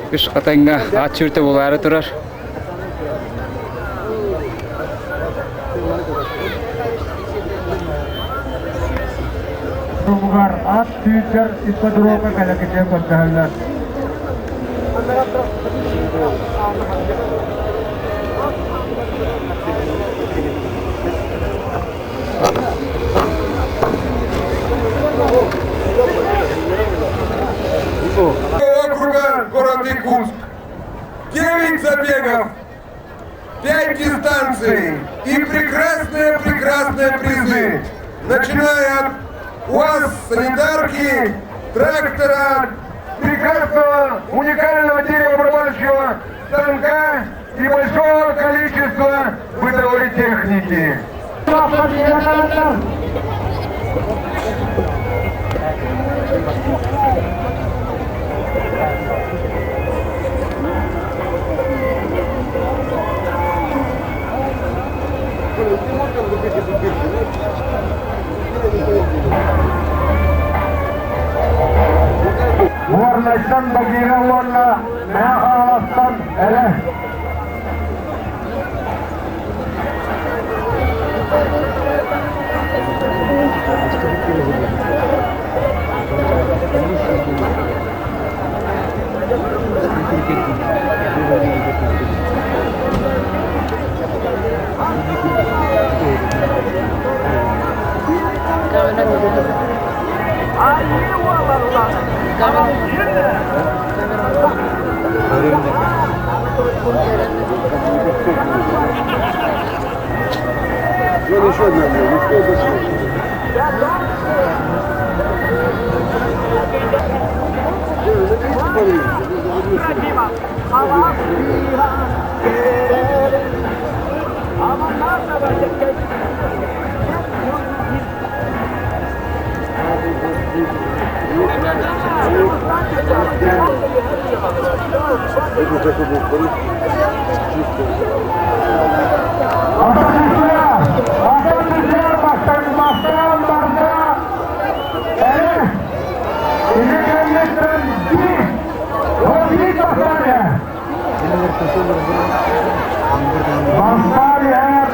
Үс хатыҥҥа ат сүүртэ буолаары турар. Туһугар ат сүүрдэр ипподромҥа кэлэкитиэ көрдөһөллөр. Округа город Якутск. 9 забегов, 5 дистанций и прекрасные-прекрасные призы, начиная от УАЗ санитарки, трактора, прекрасного уникального деревообрабатывающего станка и большого количества бытовой техники. Уорнайтан Багира уонна Мэҥэ Хаҥаластан эрэ. Бастаан барда эрэ ити кэнниттэн биир биир бастаан иһэр. Бастаан иһэр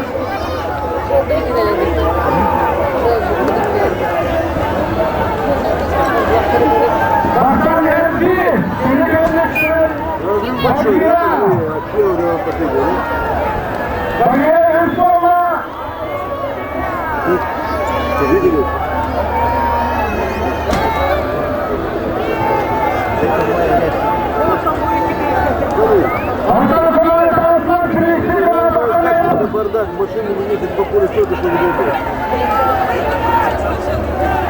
Бастаан иһэр биир ити кэнниттэн Багира Багира үс буолла. Бардак, машину вынесет по полю столько, что не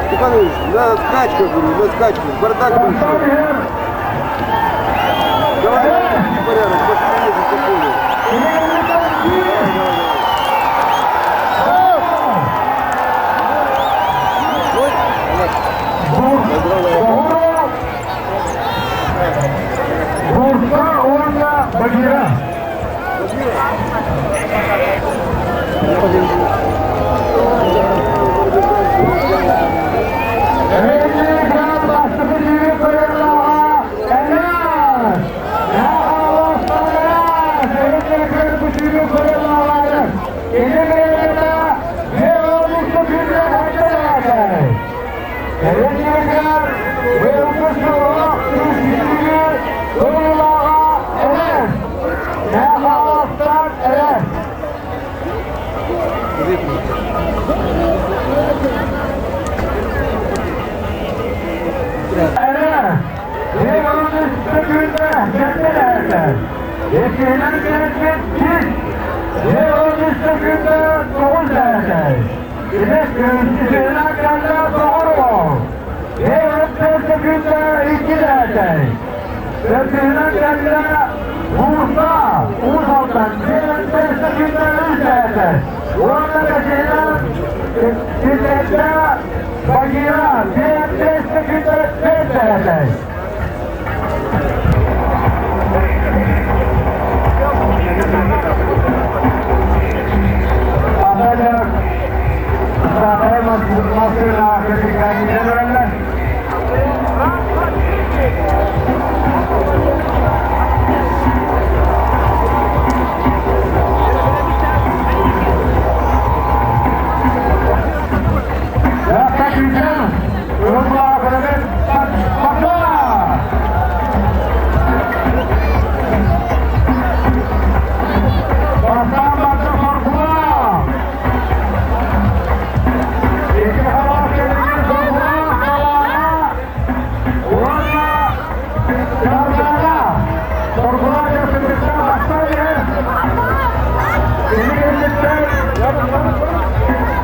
Степанович, на скачках, говорю, на скачках, бардак большой. Давай, наведи порядок, машина ездит по полю. Давай, давай, давай. Бурса уонна Багира. Багира,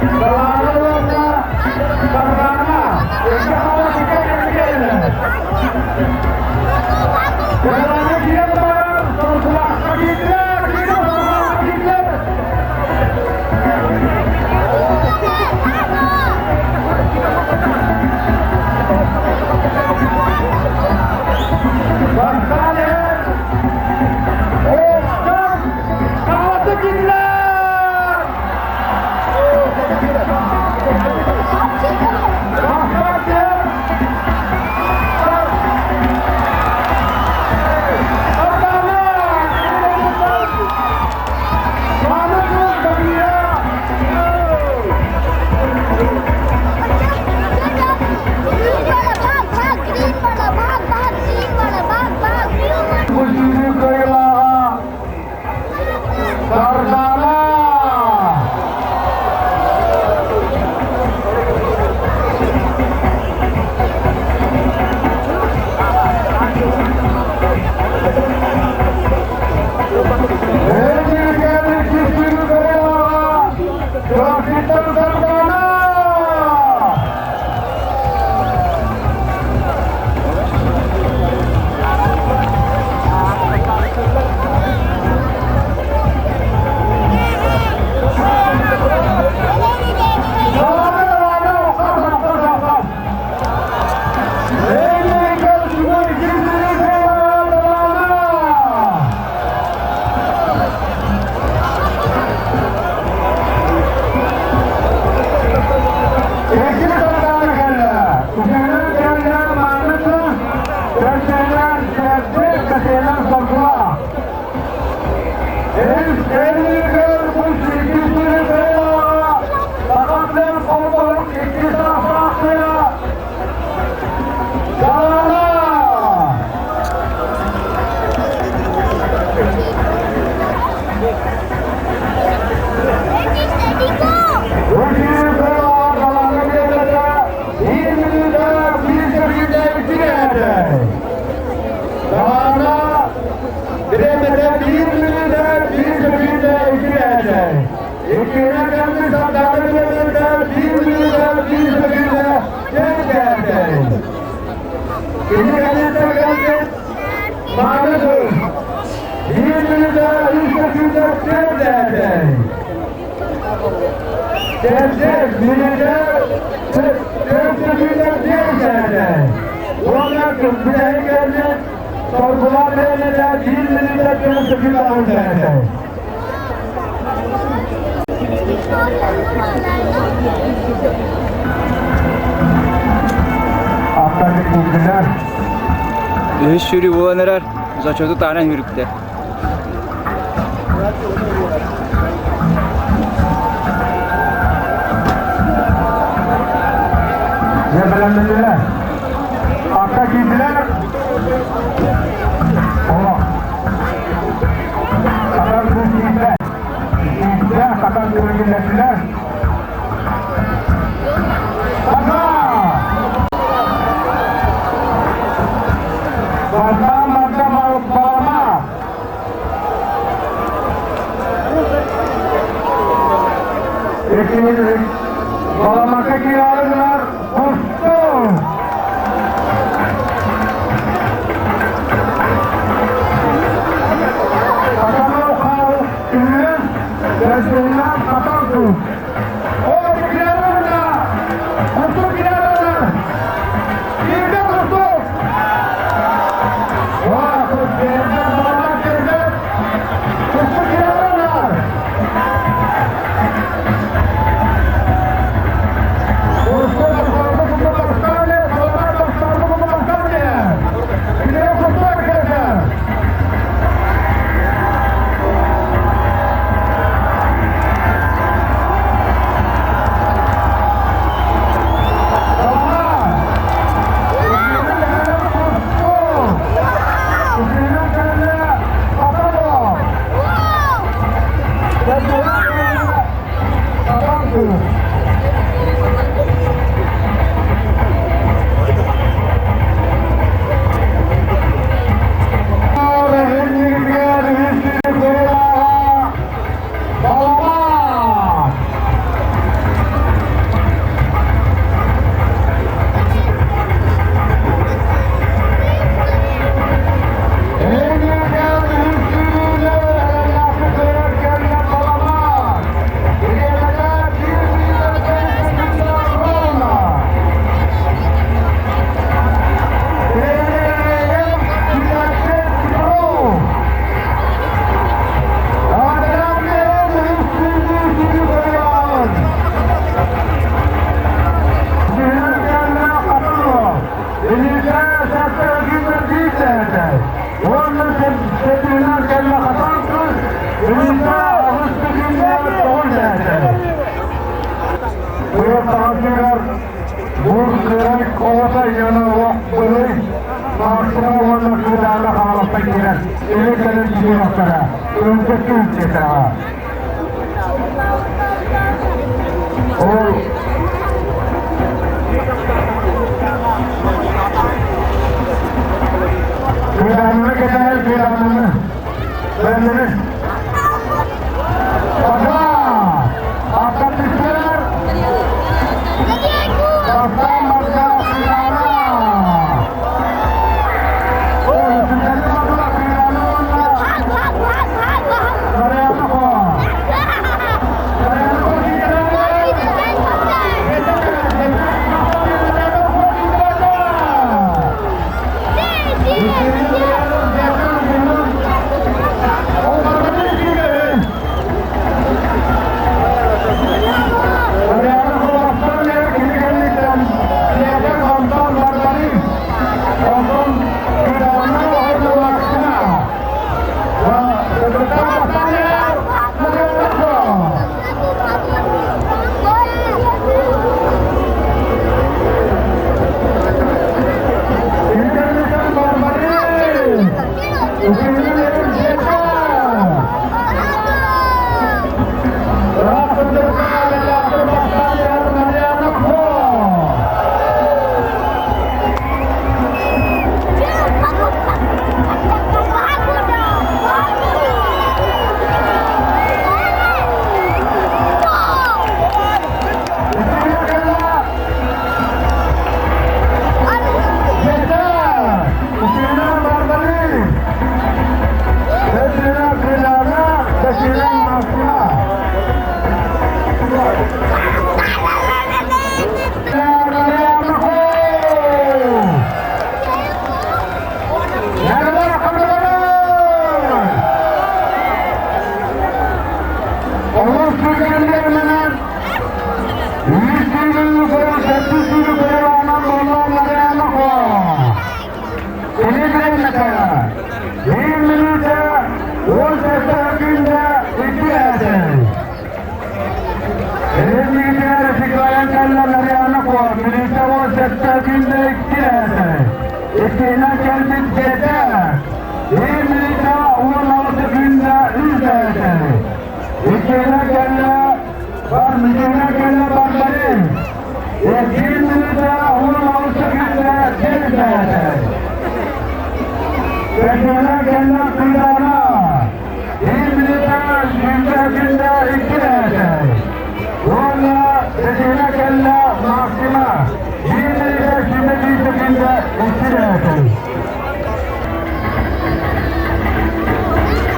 Далаана уонна Сардаана икки хаҥас икки кэллилэр. Далаана киирэн баран, Соргулаахха киирдилэр, киирдилэр, Соргулаахха киирдилэр. Бастаан иһэр Оскар хаалаты киирдилэр! Бастаан иһэр Сардаана! Мааны Кабира! Бу сүүрүү кыайыылааҕа Сардаана! Эдиргэн сүүрүү кыайыылааҕа Чурапчыттан Сардаана! Үһүс сүүрүү буолан эрэр, зачету таанан үрүктэ. Бэлэмнэннилэр. Акка киирдилэр. Олох. Хатан кыыс киирдэ. Киирдэ, хатан кыыс киллэрдилэр. Бака! Бака, бака, балама! Баламакка киирэллэр кустуу! Хатанау хаал үһү, Көстүннэн хатан кус. О, киирэллэр! Кустуу киирэллэр! Киирдэ кустуу! О, кус киирдэ, баламак киирдэ! Кустуу киирэллэр! Кыырай оҕото Ионова Быһый Максима уонна Кыыдаана Хаҥаластан киирэн илин кэлин түһүөхтэрэ, Өлгө түүн диэтэҕэ. Ол Кыыдаананы кэтэһэр Кыыдаананы Бэллэри Пока! Аттан түстүлэр! Бастаан барда Кыыдаана! Ой, сүрдэрин бардылар Кыыдаана уонна Нарыйанахо! Нарыйанахо киирдэ!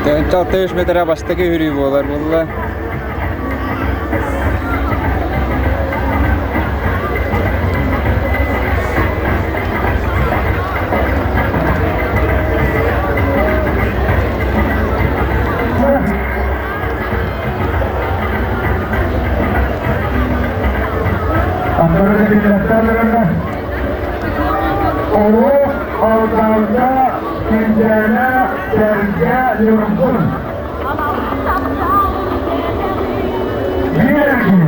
Тыһыынча метрэ бастакы үрүү буолар буолла. Оҕус Алданга Күндэлэ Сэргэ Ньургун Биэрги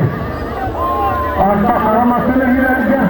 Арда хара массыына киирэргэ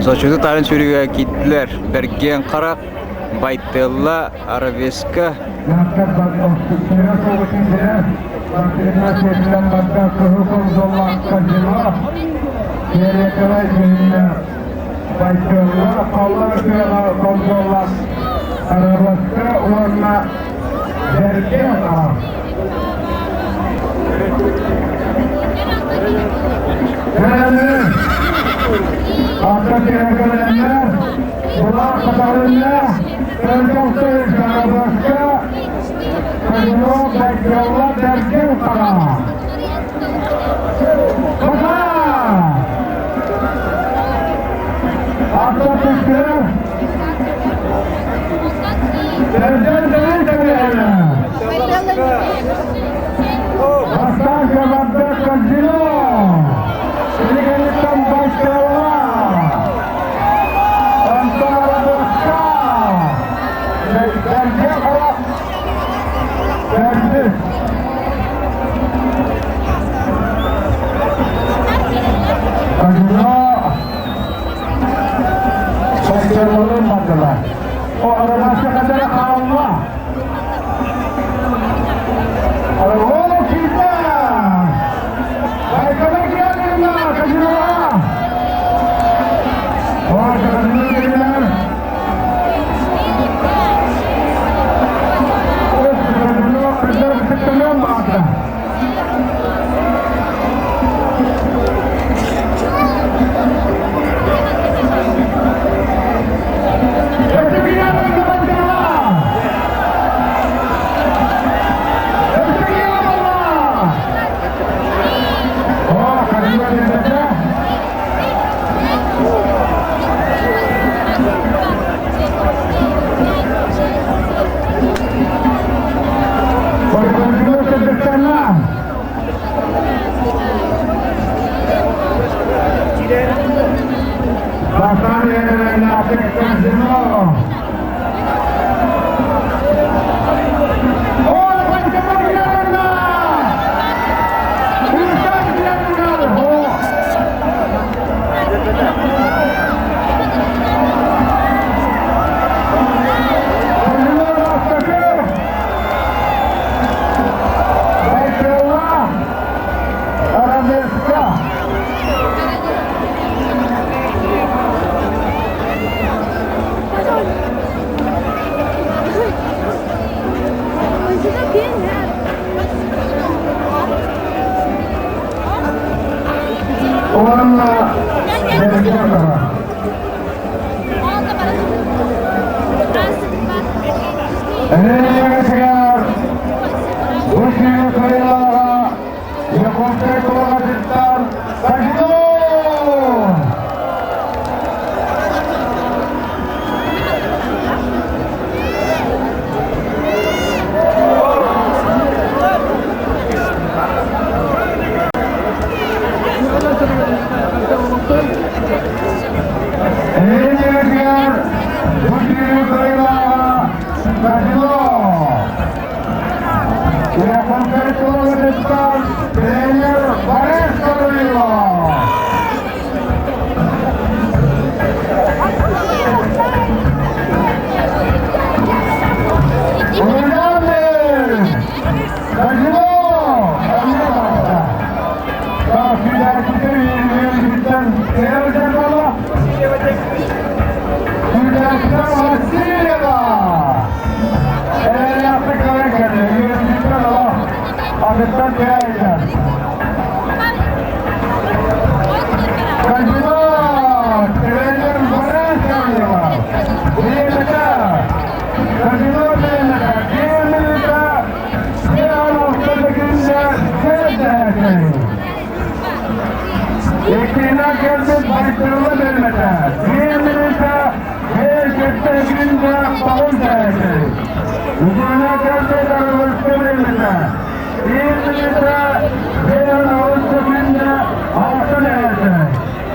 Зачету тарын сүүрүүгэ киирдилэр Бэргиэн Харах, Байтылла, Арабеска. Байтылла, Халлар тыаҕа хонсоллах Арабеска уонна Бэргиэн Харах. Бастаан команда казино! Билигиттэн Байкалла! Онтон Арабыска! Бэргэ Харах! Бэрдис! Казино Байкалларын бардылар. О, Арабыска кадара хаалла! Уонна Эһиги бу сүүрүү кыайыылааҕа Якутскай куоратыттан Казино! Эһиги бу сүүрүү кыайыылааҕа Казино! Якутскай куоратыттан тренер Борис Гаврилов! Ekmeğinden geldi, bayıttırılı vermete. Diyemirse, her köfte günde balon derdi. Uzununa geldi, darılıştı vermete. Diyemirse, her ağızda günde altın erdi.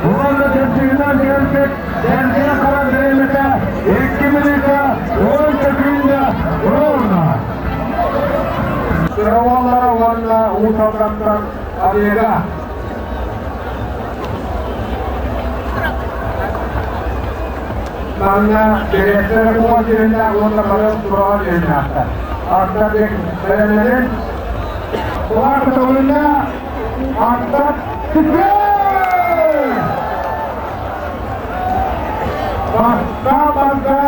Ulan da tepsiğinden geldi, derdine karar vermete. Ekmeğinden 10 günde olma. Сыраваллара уонна Уус Алдантан Олега. Манна дириэктэр куо дьүһүннээх уонна бары тураҕа дьүһүннээхтэр. Аттар бэлэмнэрин Улаах көтөҕүлүннэ аттар түппүт! Баста барда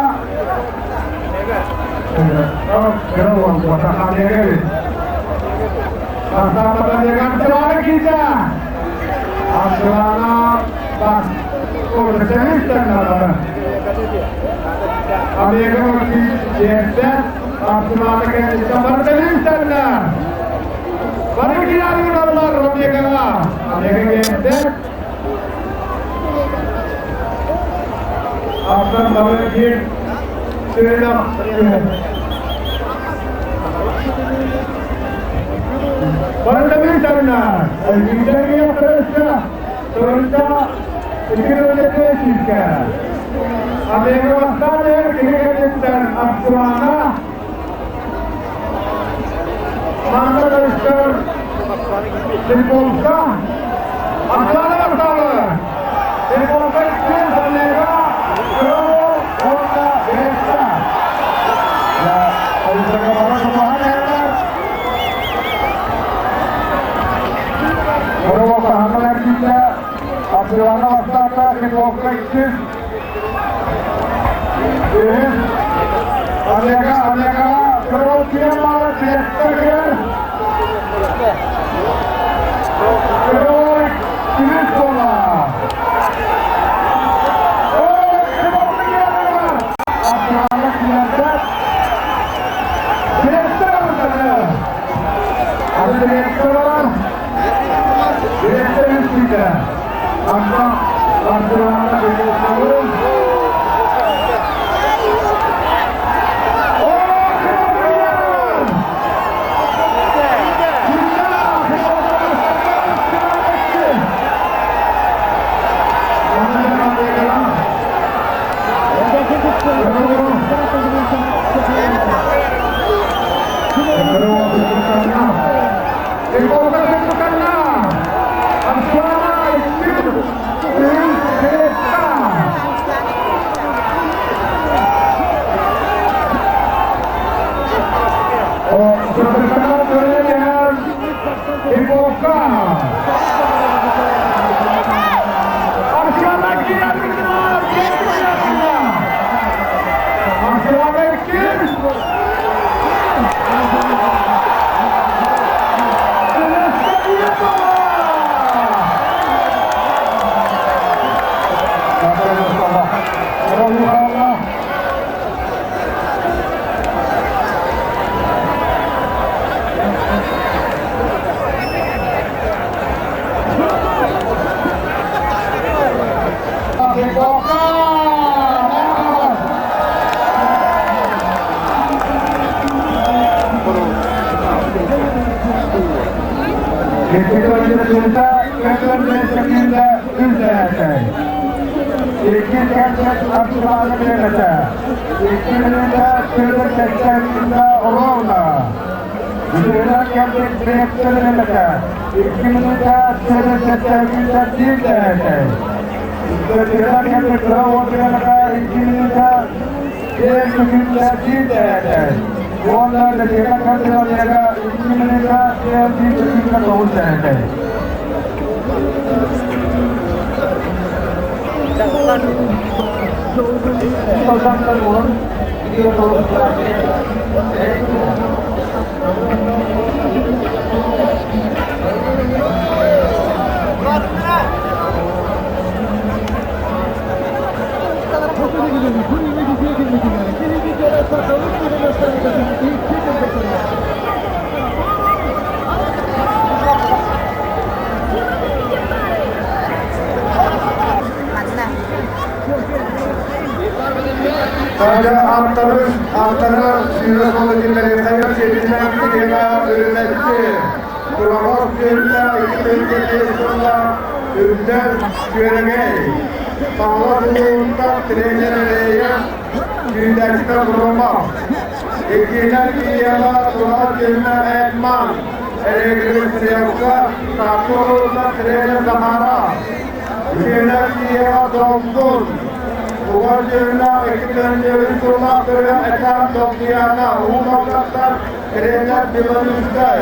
Угар дьүһүннээх 2 тыһыынча сыллаах төрүөх этап Долгуйаана Уһун Алгастар тренер Белорусскай.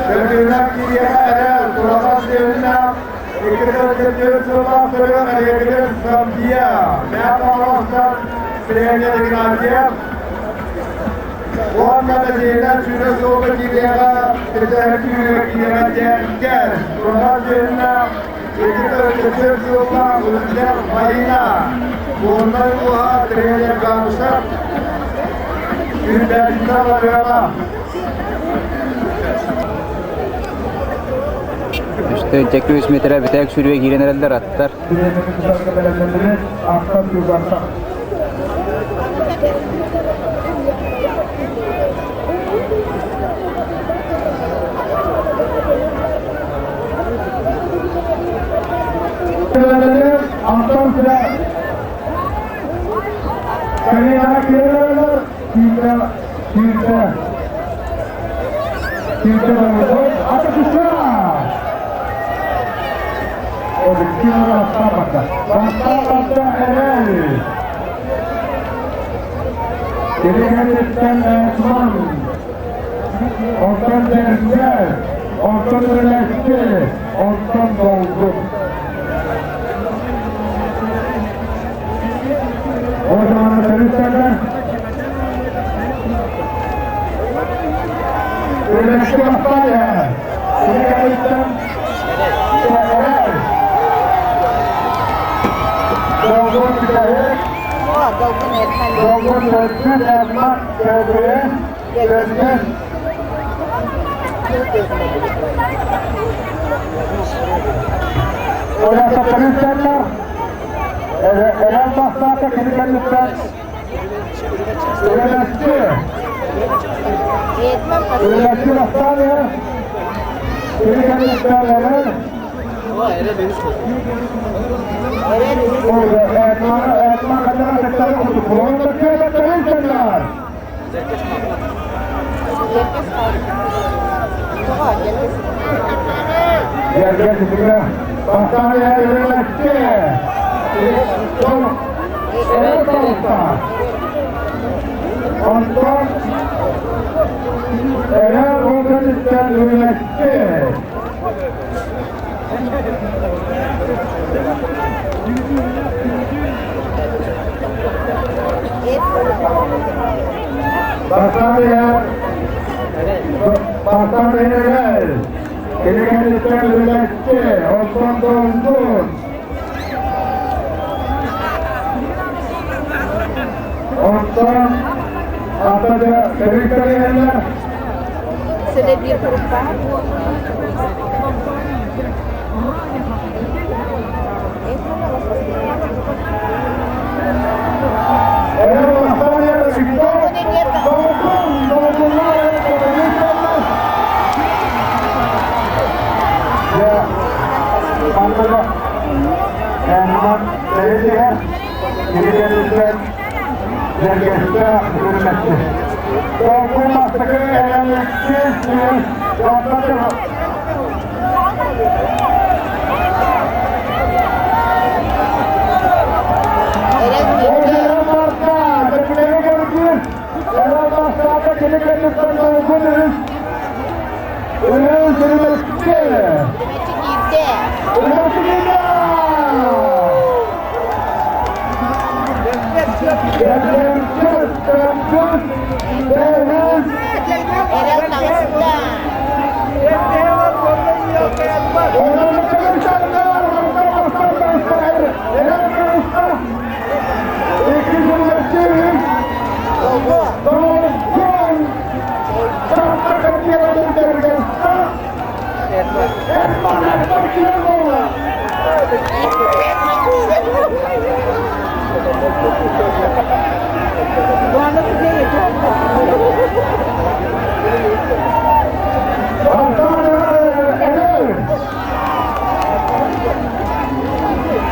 Төрдүнэн кириэхэ эрэл Турахас дьүһүннээх 2 тыһыынча сыллаах төрүөх Эрегиден Савдия Мята тренер Игнатьев. Уонна Бэдиинэ сүүрэ суолга киириэҕэ Тэтээһи киириэҕэ Дьэҥкэр Турахас дьүһүннээх 2 тыһыынча сыллаах Үлдэр Марина Уоннай уоһа тренер Габышев Сүүрбээччитэ Ларыаба. Үстэ 200 метрэ бүтэк сүүрүө киирэн эрэллэр аттар. Антон сюда. Калина Кирилл, Кирилл, Кирилл, Эрэл. Кириллиттэн Эсман, онтон Дерсел, онтон Үлэсти, онтон Долгун. O zaman Feritler'den Үлэсти Бастая, Кириллиттэн Эрэл. Долгун Бүтэһик, Долгун Төрдүс, Эсман Төрдүс, Төрдүс. Оля Feritler'den Эрэл бастаата кини кэнниттэн Үлэсти. Үлэсти бастаан кини кэнниттэн Эрэл. Эсман хатара сеттары кутуп. Оны Gel gel buraya. Hastaneye Үлэсти. Эрэл тарafta. Ondan Erel Organiz'den Үлэсти. Hastaneye Hastaneye Erel. Кини кэнниттэн Үлэсти. Онтон Долгун. Онтон Атада Территориялар. Сene bir группа. Erel Hastaneye Dolgun. Dolgunlar. Ya, Антона Эрман Терезия, Кириллиттен Дергесте Үрмәтті. Dolgun бастығы Эрелікті Ортасы. Эрэл Erel Marka, Tepkileri gördü. Erel Başlar'da Кириллиттен Dolgun Ürüs. Ürüs Ürüs'te. Үрүмэччи киирдэ. Ürüs'ü Эрэл таҕыста.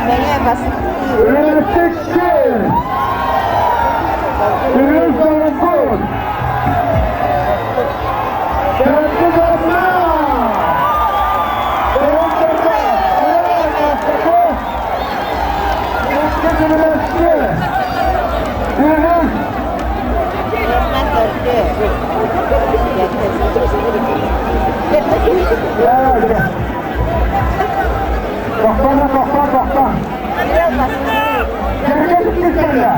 Мэҥэ бастыыр. Тохтоо, тохтоо, тохтоо. Кэргэн кэллэ.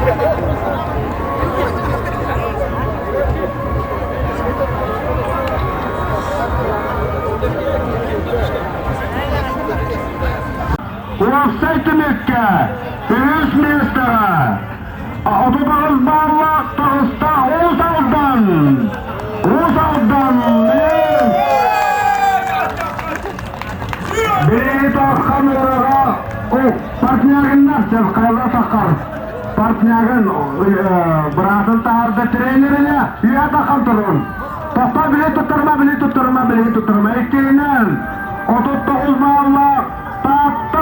Thank you. Уопсай түмүккэ үһүс миэстэҕэ 39 бааллаах таҕыста Уус Алдан! Уус Алдан! Биһиги Таххан ураҕа партнерыннар Чевкайла Сахар партнерын быраатын таһаарда тренерine үйэ тахан турун. Тоқта били туттарма, били туттарма, били туттарма. Иккиһинэн 39 бааллаах Таатта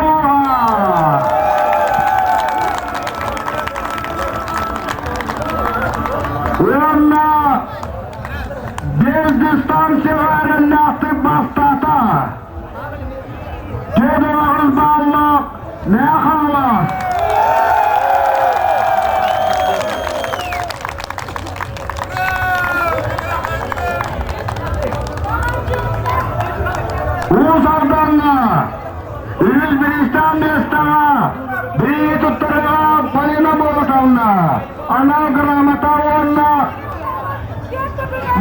Уонна без дистанцияҕа эрэллээхтик бастаата. Төбөҕүн бааллаах Мэхаллас. Уус Алдаҥҥа үһүс бириистээх миэстэҕэ биһиги туттарыыга Полина Болотовна анал грамота уонна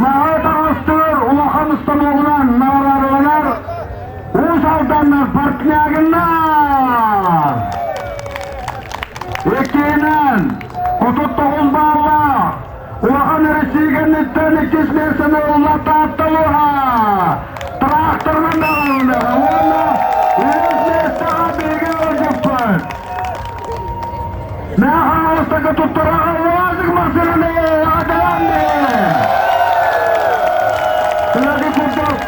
маһы таҥастыыр улахан станогунан наҕараадаланар Уус Алданнар Портнягиннар! Иккиһинэн, 39 бааллаах Улахан Россия кэнниттэн иккис миэстэни ылла Таатта улууһа. Тракторынан даҕаны уонна үһүс миэстэҕэ биһиги ыалдьыппыт. Мэхаалыстака туттараҕа УАЗик массыынаны аҕаталаан Кылады курдук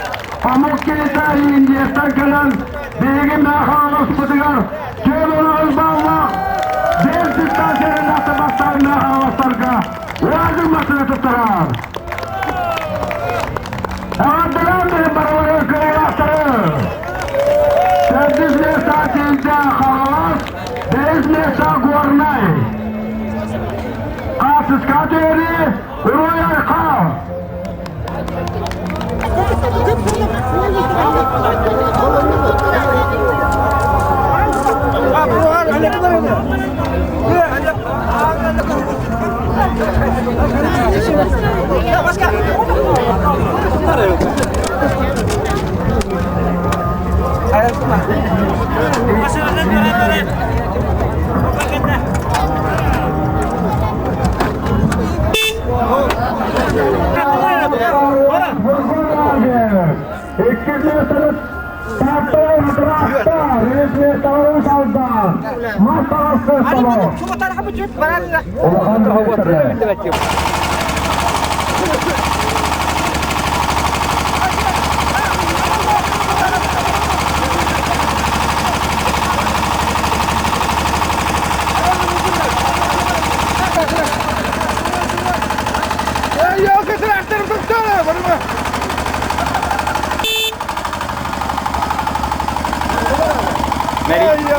омук киһитэ Индияттан кэлэн биһиги Мэхаалыспытыгар Түөрт бааллаах биэс дистанциянан бастаан Мэхаалыстарга УАЗик массыына туттарар. Эҕэрдэлээн биһин барыларын кыайыылаахтары! Төрдүс миэстэ Тиинтэ Хаҥалас, бэһис миэстэ Горнай. Хаартыска түһэрии Уруй Айхал!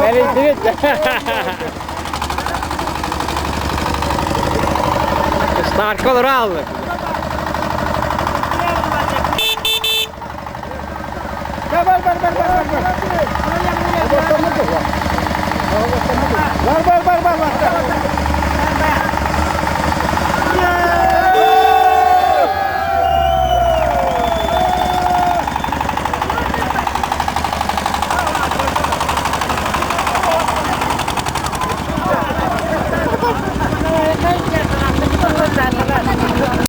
Мэрилдибит. Саарка олоро хаалла. Бар, бар, бар, бар, бар, бар. Бар, бар, бар, бар, бар.